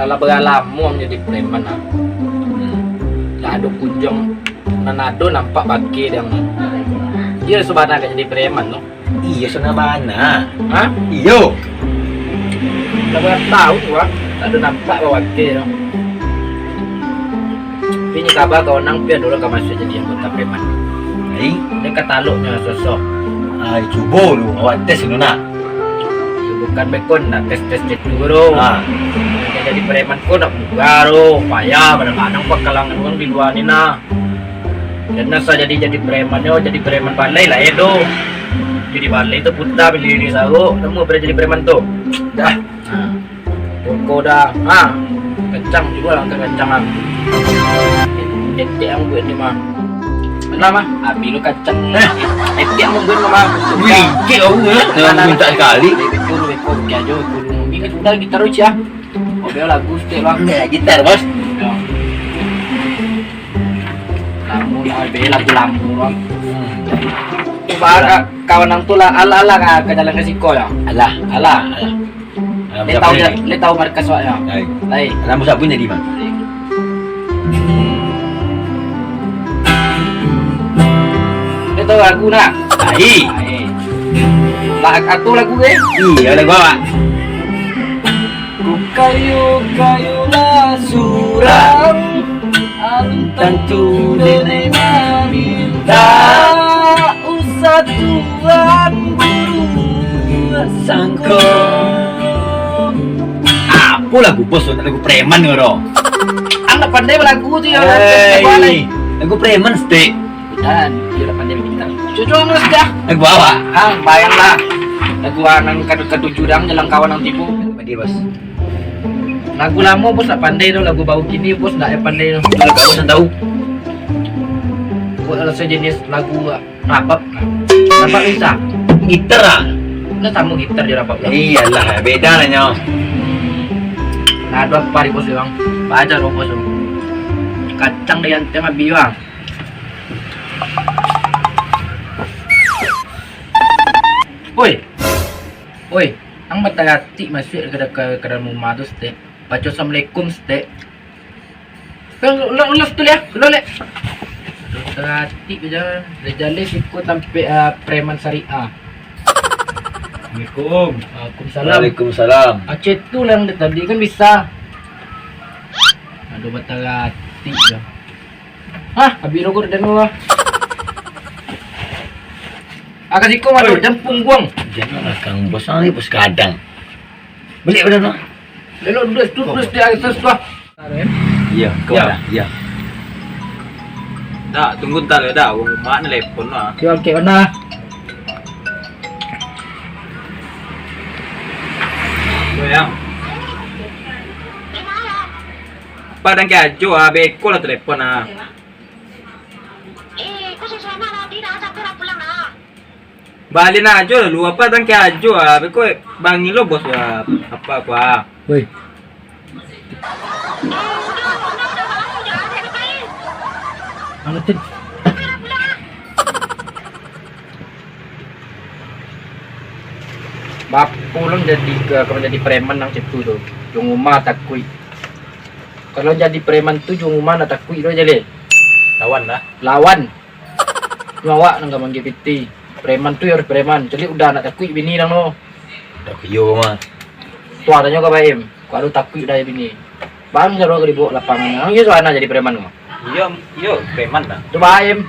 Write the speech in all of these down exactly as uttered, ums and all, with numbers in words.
Lah bara lamo manjadi preman, ah. Hmm. Lah ado kunjuang nan ado nampak bakeh dek ang. Iyo sabana ka jadi preman tu. Iyo, sabana bana. Ha? Iyo. Lah bara taun tu, ah. Tak ado nampak bakeh tu. Tapi nyo kaba kawan ang pi ado lah ka masuak jadi anggota preman. Ai? Dia kataloknyo sosok. Ai, cubo lu, awak tes dulu nak. Yo, bukan beko nak tes-tes cek tu, bro. Ha. Nak jadi preman ko nak mudah, bro. Payah, kadang-kadang pakalangan urang di lua ni nah. Dan asa jadi, jadi preman yo, jadi preman balai lah yo tu. Jadi balai tu puta bili di saruk, nemu pada jadi preman tu. Dah. Ha. Rokok dah. Ha. Kacang juo lah, angkat kacang lah. Etek ang buek ni mah. Mana mah? Abih lu kacang. Eh. Etek ang buek mah. Wih, kek aku, eh. Mana, mana? Minta sekali. Beko, beko, beko ajo, beko dulu. Ingat udah gitar lu, Cah. Oke, lagu stek lah. Enggak, gitar, Bos. Yo. Lagu lah, be, lagu lamo lah. Hmm. Coba, ah, kawan ang tu lah, alah, alah, ka, ka jalan ka siko yo. Alah. Alah. Alah. Alah, le tahu siapa ni? Le tahu markas awak yo. Lai. Lai. Alah, siapa ni tadi, Bang? Lai. Le tahu lagu nak? Lai. Lai. Lah, atu lagu, eh? Iyo, lagu awak. Ku kayo-kayo lah surang, alun tantu denai maminta, usah tuan guru sangko. Apo lagu bos tu, lagu preman ko do? Ang ndak pandai balagu tu yo. Hei, lagu preman stek. Bukan, iyo lah pandai bintang. Cucung lah sudah. Lagu awak. Ah, bayanglah. Lagu anang katu-, katuju dang jalan kawan ang tibo. Apa dia, Bos? Lagu lamo bos ndak pandai tu, lagu baru kini bos ndak pandai tu. Itu lagu awak san tahu. Buat rasa jenis lagu rapap. Rapap bisa. Gitar lah. Nah, samo gitar jo rapap lah. Iyolah, beda lah nyo. Nah, ado apa di bos bang? Baca lo bos. Kacang di anteng abih bang. Oi. Oi, ang bataratik masuak ka, ka, ka dalam rumah tu, stek. Baco assalamualaikum, stek. Eh, ulah, ulah situ, leh. Ulah, leh. Bataratik je. Dari jaleh siko tampek, ah, preman syariah. Assalamualaikum. Waalaikumsalam. Waalaikumsalam. Aceh tu lah yang tadi kan bisa. Aduh, bataratik je. Hah, abih rokok dan wah. Agak siko mah. Oi. Jampung buang. Janganlah kang bos, ah, ni bos kadang. Balik badan lah. Lelok duduk, duduk, duduk di atas tu lah. Iya, kau dah, iya. Dah, tunggu ntar ya, dah. Urang rumah nelepon lah. Yo, oke, mana? Goyang. Padang ke ajo, ah, beko lah telepon, ah. Eh, kau sudah lama lah, Dina, sampai lah pulang lah. Balian ajo lalu, apa tangke ajo, ah, beko bangih lo bos, ah, apa, apa. Woi. Angetin. Bapo lo jadi ke, kalau jadi preman nang situ tu, jong rumah takuik. Kalau jadi preman tu jong rumah nak takuik lo je le. Lawan lah. Lawan. Nyo awak nan ka manggia piti. Preman tu yo harus preman. Caliak udah nak takuik bini nang no. Dak iyo mah. Tuah tanyo ka Baim. Kok ado takuik udah bini. Baim saro ka dibawa lapangan. Ang iyo suana jadi preman ko. Iyo, iyo preman dah. Tu Baim.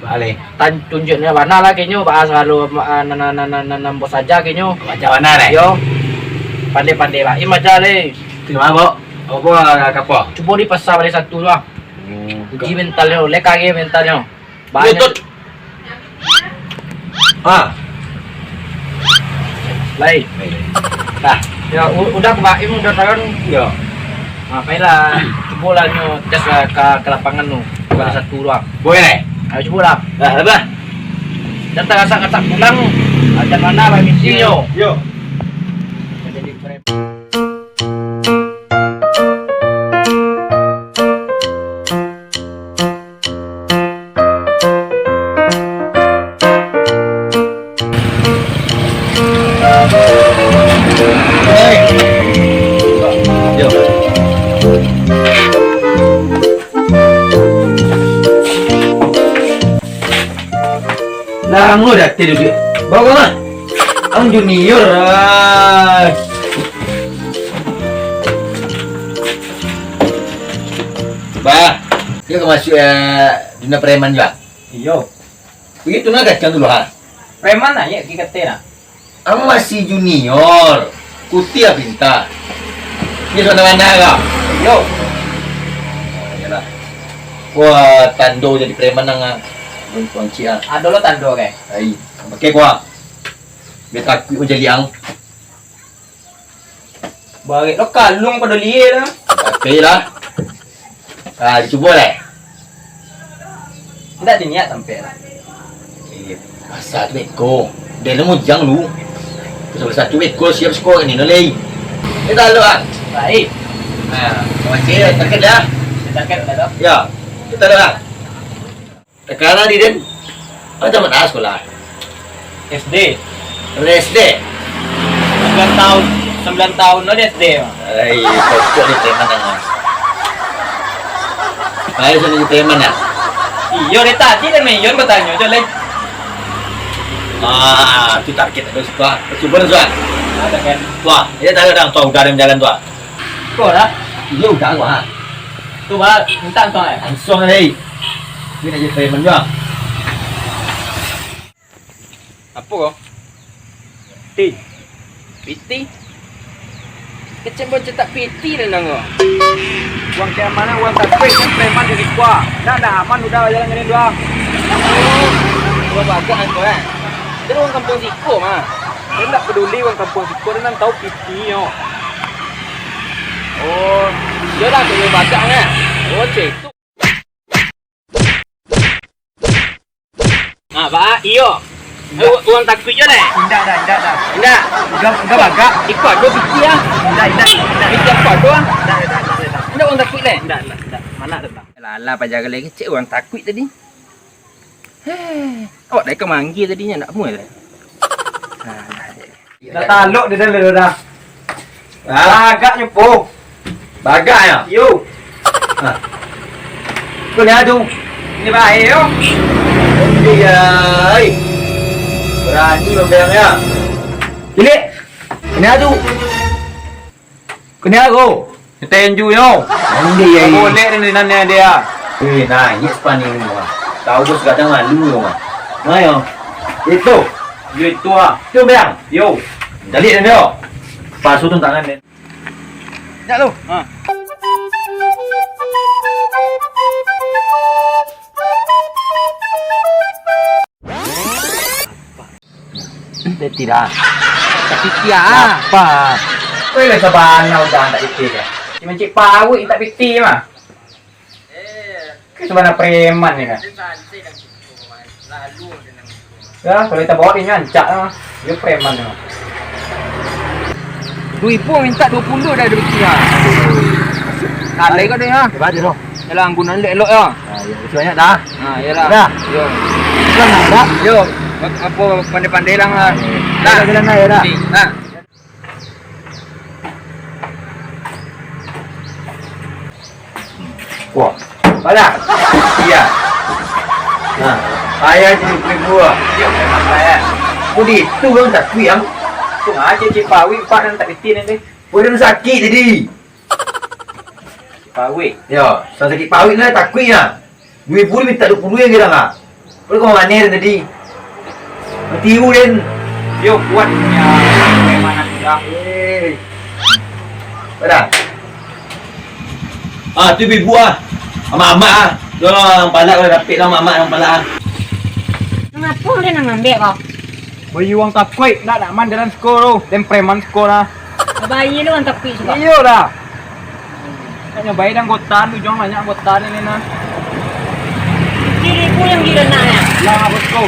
Baleh. Tan tunjuak nyo bana lah kenyo bahas lalu, ah, nan, nan, nan, nan, nan, nan bos aja kenyo. Baca bana deh. Yo. Pandai-pandai Baim aja le. Terima, Bok. Apa, apa? Cubo di pasar balik satu tu lah. Hmm. Uji mentalnyo, lek kage mentalnyo. Banyak. Lutut. Ah. Lai. Lai. Dah. Ya, u-, udah Baim, udah turun. Ya. Nah, pailah. Cubolah nyo tes lah ka, ka lapangan tu. Ka satu tu lah. Boleh? Ayo cubolah. Dah, dah. Jan tarasak-rasak pulang. Ajan mana, Bang Misi, yo. Yo. Jadi, Yo. Kamu dah tidur. Bawa lah. Ang junior. Ah. Bah, dia ka masuk ya dunia preman juga. Iyo. Begitu nah kacang dulu ha. Preman aja kita nah. Ang masih junior, kutia pinta. Ni sana mana kau? Yo. Yalah. Wah, tando jadi preman nang ah. Kunci ah. Ado lo tando ke? Ai, pakai kuah. Biar takut menjadi ang. Barek lo kalung pado lie lah. Pakai lah. Ah, dicubo lah. Ndak diniat sampai lah. Eh, pasal tu beko. Dia nemu jang lu. Pasal satu beko siap skor ni no lei. Kita lo ah. Baik. Nah, masih target dah. Target dah. Ya. Kita lo ah. Takana di den. Oh, tamat ah sekolah. S D. Tamat S D. Sembilan tahun, sembilan tahun lo di S D. Ai, pokok di preman nang. Ai, sana di preman ah. Iyo, dari tadi den main batanyo jo leh. Ah, tu target tu suka. Cuba suka. Ada kan? Wah, dia tak ada dah. Tuh, udah ada jalan tuh. Ko lah. Iyo, udah gua. Tu bah, minta langsung eh. Langsung eh. Ni nak jadi preman juga. Apo ko? Piti. Piti? Kecek bacetak piti lah nang ko. Uang keamanan, uang takuik, kan preman di siko. Ndak, ndak aman udah jalan ngini dua. Oh, uang bagak kan ko eh. Itu uang kampung siko mah. Dia ndak peduli uang kampung siko, dia nan tahu piti nyo. Oh, iyo lah, tu uang bagak kan. Oh, cek tu. Ah, ba, iyo. Indak. Eh, uang takuik jo deh. Indak dah, indak dah. Indak. Udah, udah bagak. Iko ado piti ah. Indak, indak, indak. Piti iko ado ah. Indak, indak, indak, indak. Indak uang takuik deh. Indak, indak, indak. Mana dah. Lah, lah, pajaga lagi cek uang takuik tadi. Heh, awak dah ka manggil tadi nyo, ndak muah deh. Ah, dah, dah. Dah talok di dalam dah. Ah. Bagak nyo po. Bagak ya? Yo. Ah. Ko ni adu. Ni bae yo. Iya, ai. Berani lo bayang ya. Cilik. Ko ni adu. Ko ni adu. Tenju yo. Andi ya. Boleh ni nan dia. Eh, nah, yes pani ni mah. Tahu bos kadang malu lo mah. Nah yo. Itu. Yo itu ah. Tu bayang. Yo. Jadi dia. Pasu tu tangan dia. Jak lu. Ha. Tidak. Tak piti ah. Apa? Kau lah sabana udah tak piti dah. Cuma cik pawik tak piti mah. Kau sabana preman ni dah. Ya, kalau kita bawa dia nyancak lah. Dia preman ni. Duo ribu minta duo puluh dah duit dia. Alai kau dia. Coba aja loh. Yalah, guna elok-elok ya. Ah, ya, banyak dah. Ah, yalah. Dah. Yo. Kan dah. Yo. Apa pandai-pandai lang lah. Dah. Jalan dah ya dah. Nah. Wah, padah. Iya. Nah, ayah jadi beli buah. Iya, memang ayah. Kok di itu bang tak kuih yang. Kok aja cik pawik pak dan tak kecil nanti. Kok dia sakit jadi. Pawik. Ya, sakit pawik lah tak kuih ya. Duo ribu minta duo puluh yang girang ah. Kau kau maner tadi. Mati den. Yo kuat punya preman sudah. Eh. Pada. Ah, tu ibu ah. Amak-amak ah. Tu lah, palak lah dapik lah amak-amak yang palak ah. Ngapo den nang ambek kau? Bayi uang takuik, nak nak man dalam sekolah tu. Den preman sekolah. Bayi lu uang takuik sudah. Iyo dah. Nak nyobai anggota tu, jong banyak anggota ni, ni nah. Kiri ku yang kira nak ya. Lah, bosku.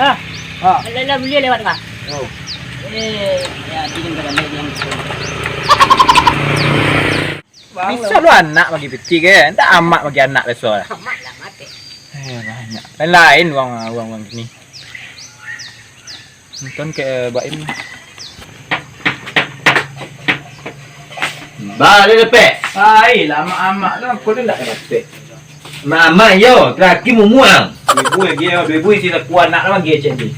Ah. Ah. Alah, alah, boleh lewat kah? Oh. Eh, ya, tidak ada yang. Bisa lu anak bagi piti ke? Ndak amak bagi anak biasa lah. Amak lah mati. Eh, banyak. Lain-lain uang, uang, uang ni. Nonton ke Baim. Balik dapek. Ai, lama amat tu aku tu ndak dapek. Mama yo, terakhir mumuang. Ibu lagi yo, ibu isi laku anak lah bagi cek ni.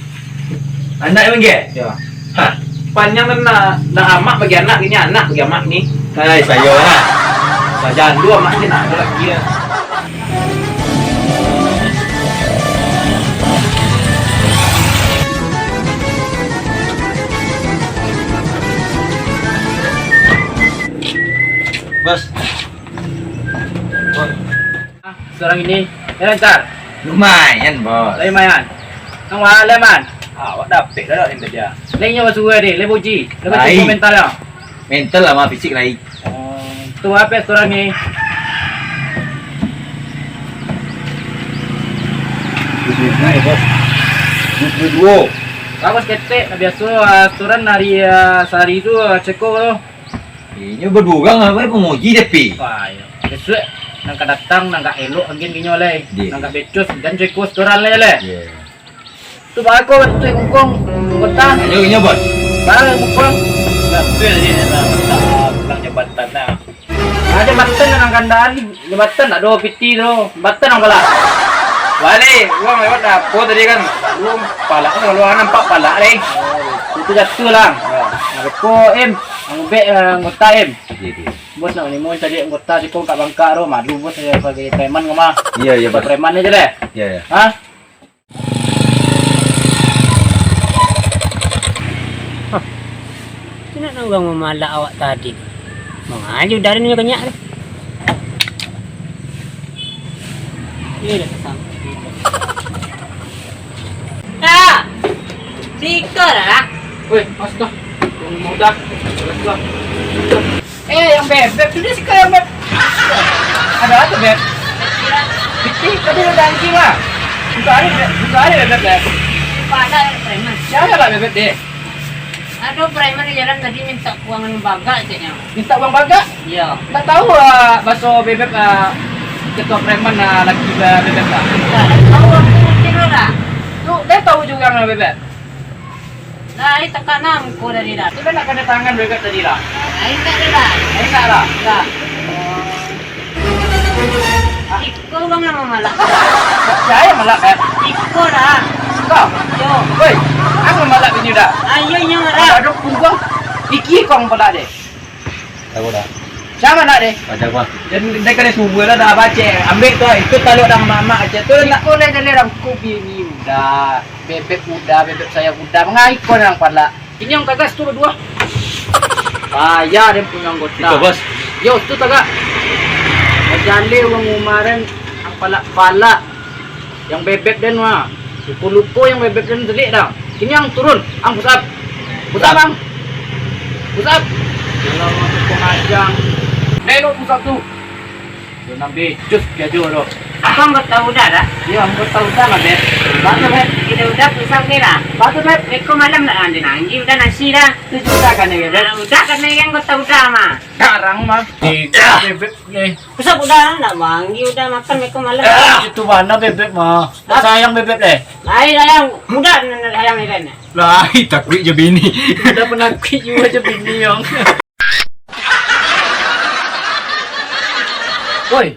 Anak yang bagi? Yo. Ha. Panjang tu nak, nak amak bagi anak, ini anak bagi amak ni. Hai, sayo lah. Sajan dua amak ni nak ada lagi ya. Bos. Bos. Ah, surang ini, ya, lancar? Lumayan, Bos. Lumayan. Nang mahal, ya, Man? Ah, awak dapek dah, dah, yang kerja. Lain nyo basuruah deh, lai bauji, lai basuruah mental, ya. Mental lah, mah, fisik lain. Oh, tu apa surang ni? Ini, Bos. Dua puluh dua. Bagus ketek, biaso, ah, surang hari, ah, sehari tu, ah, ceko tu. Inyo baduo urang, apo, panguji tapi. Wah, iyo. Bisuak nan ka datang, nan ka elok agiah inyo lai. Iyo. Nan ka becus, jan ceko setoran lai, lai. Iyo. Tu bako tu kungkung, kota. Ayo, inyo, Bos. Barang kungkung. Nah, tu yang dia nak minta pulang jabatan lah. Nah, jabatan nan kandaan, jabatan nak do piti tu, jabatan nan kalah. Balik, uang lewat dah. Apo tadi kan? Lu palak, kalau nampak palak, deh. Oh, itu jatuh lah. Ya. Nah, beko, Em. Ang ubek, eh, anggota, Em. Iya, iya. Bos nak manimo cari anggota siko ka bangka tu, malu bos sabagai preman ko mah. Iya, iya, Bos. Preman aja deh. Iya, iya. Hah? Hah. Tu nak urang mamalak awak tadi. Mangaji udah ni kanyak tu. Iya, dah pasang. Kak! Siko lah. Weh, mas dah. Yang muda. Mas dah. Eh, yang bebek tu dia suka yang bebek. Ada apa, Beb? Piti, tapi ada anjing lah. Buka hari, Beb. Buka hari, Beb, Beb. Pada preman. Siapa lah bebek deh? Aduh, preman di jalan tadi minta uang bagak, ceknya. Minta uang bagak? Iya. Tak tahu, ah, baso bebek, ah, ketua preman, ah, laki be-, bebek, ah. Tak tahu, aku mungkin lah. Tu, dia tahu juga lah bebek. Lai takana muko tadi dah. Tu kan nak kena tangan bebek tadi dah. Lai tak ada dah. Lai tak dah? Dah. Iko bang nama malak. Siapa yang malak, Beb? Iko dah. Kau? Yo. Woi, aku malak bini dah. Ayo, nyo dah. Aduh, punggung. Iki kong malak deh. Tahu dah. Siapa nak deh? Ada apa? Dan dia kena subuh lah dah baca. Ambil tu, itu taluk dah mamak aja tu nak. Iko dah jadi rangku bini udah. Bebek udah, bebek sayang udah, mangaiko nang palak. Ini yang tagas tu berdua. Payah dia punya anggota. Itu, Bos. Yo, tu tagak. Bajale urang umaran ang palak-palak. Yang bebek den mah. Luko-luko yang bebek den delik dah. Ini yang turun, ang push up. Push up, ang. Push up. Kalau masuk pengajang. Naik lo push up tu. Yo, nang becus piajo tu. Kau anggota udah dah? Yo, anggota udah lah, Beb. Batul, Beb. Kita udah pusat ni lah. Batul, Beb. Eko malam nak nanti nanggi udah nasi dah. Itu juga kan, ya, Beb? Ah, udah kan, ya, anggota udah mah. Sekarang mah. Tiga bebek ni. Pusat udah nak manggi udah makan eko malam. Ah, itu mana bebek mah? Hah? Sayang bebek deh. Lain sayang, udah sayang ni kan. Lai, takuik je bini. Udah penakut juga je bini, yang. Woi.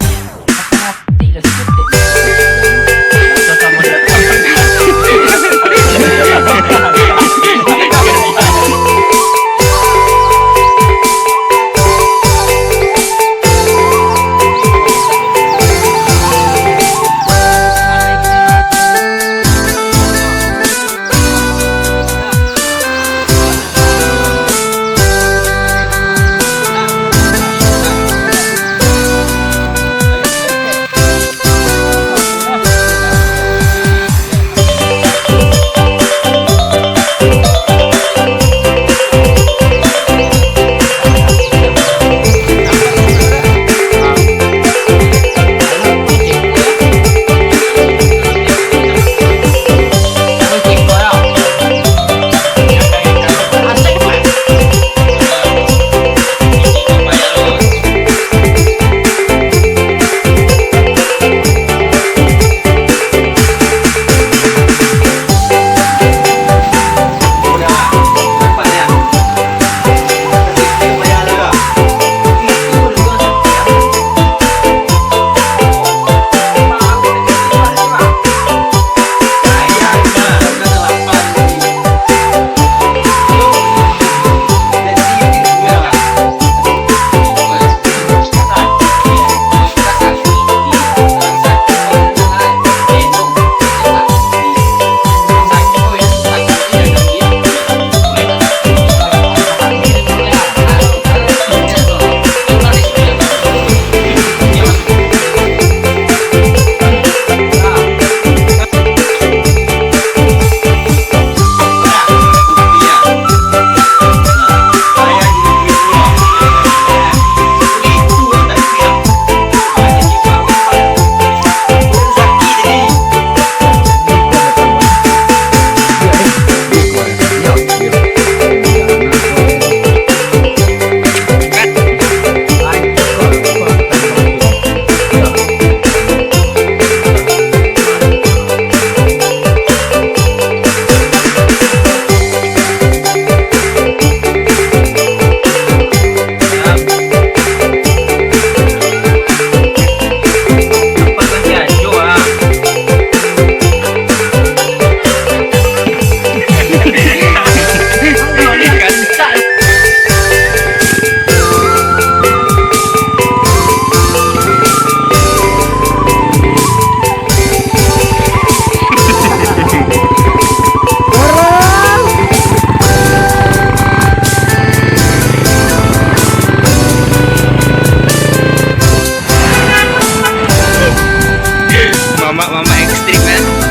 Street man.